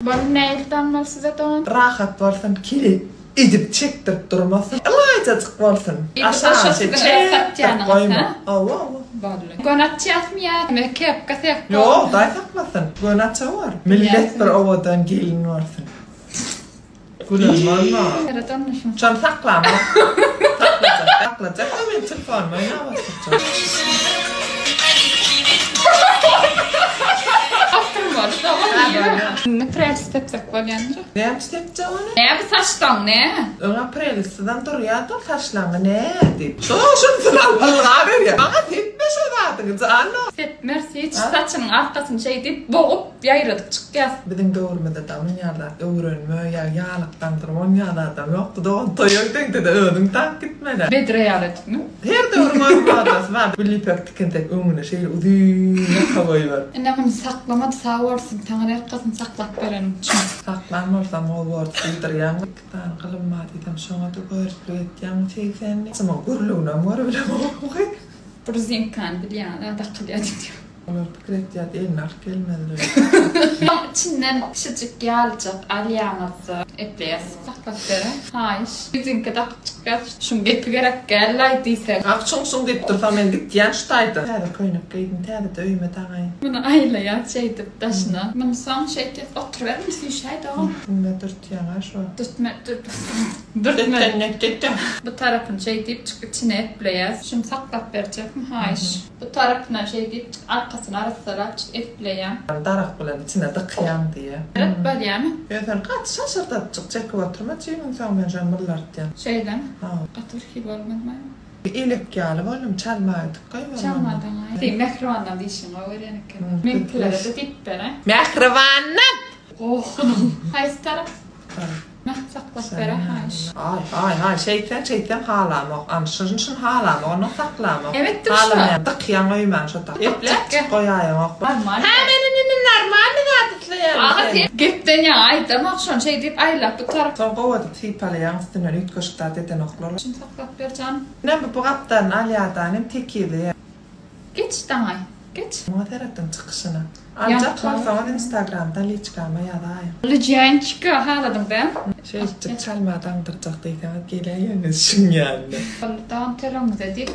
Bol nähili daňmaly size dogan? Rahat bolsun kile edip çekdirip durmasyn ylaýjajyk bolsun aşagy çekdirip goýma hawa hawa. Boldy. Göni açýasmy ýa me kepka sepka? Ýok hudaý saklasyn göni açawar millet bir owadan gelin bolsun. Gülen bolma. Seret onda şuny. Şony saklama. Saklajak saklajak da men telefonymy oýnap oturjak. Oturmaly dogan nirä? Indi prels sepjek bolýandyr. Näme sepjek ony? Nä bu saçlaň nä? Öňä prelsizem durýardy ol saçlaňy nä diýip. Şo şunusyny alyp ylgaberýär. Maňa sepme şo zadyňy jano. Sepmeris hiç saçynyň arkasyny şeýdip bogup ýaýradyp çykýas. Biziň döwrümizde dagy munýa zat öwrenme ýa ýalyk daňdyrma onýa zadam ýokdy dogan toýa gideňde-de özüň daňyp gitmeli. Bedre ýaly edipmi? Her döwrüň öz modasy bar. Gül ýüpek tikinsek öňüne şeýle uzyn ýaka goýber. Ine muny saklamady sag bolsun taňryýalkasyn saklap bereniň üçin. Saklan bolsaň gowy bordy diýdirýäň. Iki sany gylym bar diýsem şoňa-da göriplik etýäň segsenli. Saçymyň gürlüginem görübilemok. Brzinkany bilýäňiz a dakylýar diýýär. Olar pikir etýärdi eline alyp gelmezler. Soň içinden kiçijik ýalyjak alýaňyzda epleýäs. Saklap bere. Haýyş. Rezinka dakyp çykýas. Şuň gepi gerek däl-laý diýseň. Ah şuň-şuň diýip dursaň men gitýän şu taýdan. Täze köýnek geýdim täzede öýüme daňaýyn. Muny aýlaýas şeýdip daşyna. Muny soň şeýtýäs oturyber muny süýşäý dogan. Diňle dürtýäň-ä şu wagt. Dürtme dürtme. Bu tarapyny şeýdip çyk içine epleýäs. Şuny saklap berjekmi haýyş. Bu tarapyna şeý diýip arkasyny arassalap epleýäň. Darak bilen içine dykýaň diýýä. Seret bolýamy? Ýöne sen gaty şaşyrdatjyk çekip oturma jigim soň men şony myllartýan. Şeýdemi? Hawa. Gaty bir hili bolmadymaý? Elek ýaly boldum çalma aýdyp goýbermeli. Çalmadyňaý. Seň mähribandan diýşiňi gowy görýän eken. Meňkilere-de diýip ber-ä. Mähribanym! Gohunym. Haýsy tarap? Mäh saklap berä haýyş. Aý aý aý şeýtseň şeýtseň halamok an şyn şyn halamok ondan saklamok. Evetdir şo. Halamaýan dykýaň öýmän şo tak. Epläp çyk goýaýaňok. Normal. Hä men indi normalny zat isleýän. Aga sen gepden ýaňa aýdamok şony şeý diýip aýlap bu tarap. Soň gowy edip sypalaýaň üstünden üýtgeşik zat edenoklar. Şuny saklap ber jan. Inem bu gapdalyny alýada inim tekizleýär. Geç daňaý. Geç. Muňa serediň çykyşyna. Aljak bolsaňyz instagramda liçkama ýazaýyň. Lyjançka haladyň dä. Şeýtjik çalma daňdyrjak diýseňiz geläýeňiz şuň ýanyna. Boldy dagam tölegiňizi edip.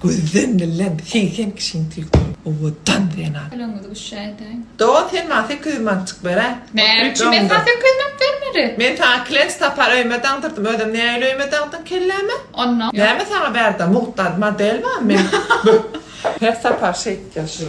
Gözden dilden 80 kişiň tüýkügi. Owadan zenan. Tölegiňizi güşşä edäýiň. Dogan sen maňa 800 manatjyk beräý. Näme üçin men saňa 800 manat bermeli? Men saňa klens tapar öýüme daňdyrdym özem nähili öýüme daňdyň kelläme? Onda. Näme saňa bärde mugt zat model barmy men Her sapar şeýtýär şu.